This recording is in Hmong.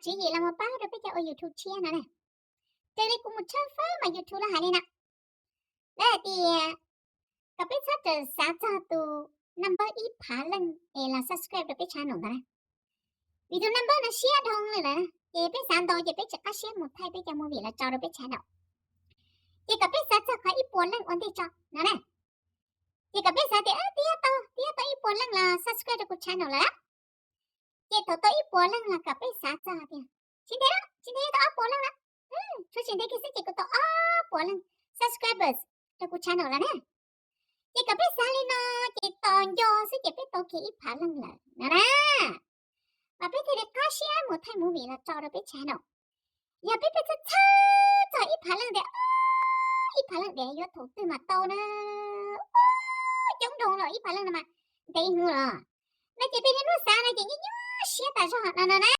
tswv yim los mus pab rau peb cov ua YouTube tshiab no na. Raws li kuv mus tshawb fawb mas YouTube lawv hais li no, lawv hais tias kom peb txhob rawm xav txog tus number ib phav leej es los subscribe rau peb channel ntawd na. Vim tus number no siab dhau lawm na, ces peb xav ntau ces peb tsis qab siab mus thaij peb cov movie los tso rau peb channel. Ces kom peb xav txog qhov ib puas leej ua ntej tso no na. Ces kom peb xav tias twb yog tau, twb yog tau ib puas leej los subscribe rau kuv channel lawm. Ces thaum tau ib puas leej los kom peb xav txog tias tsis ntev, tsis ntev tau ob puas leej lawm. Tshuav tsis ntev kiag xwb ces kuv tau ob puas leej subscribers rau kuv channel lawm na. Ces kom peb xav li no, ces tos nco xwb ces peb tau kiag ib phav leej lawm no na. Mas peb thiaj li qab siab mus thaij movie los tso rau peb channel. Yog peb peb txhawj txhawj txog ib phav leej tias ib phav leej tias yuav thaum twg mas tau na, coob dhau los ib phav leej no mas ntev heev los, no ces peb niaj hnub xav no ces nyuaj nyuaj siab tas zog no no na.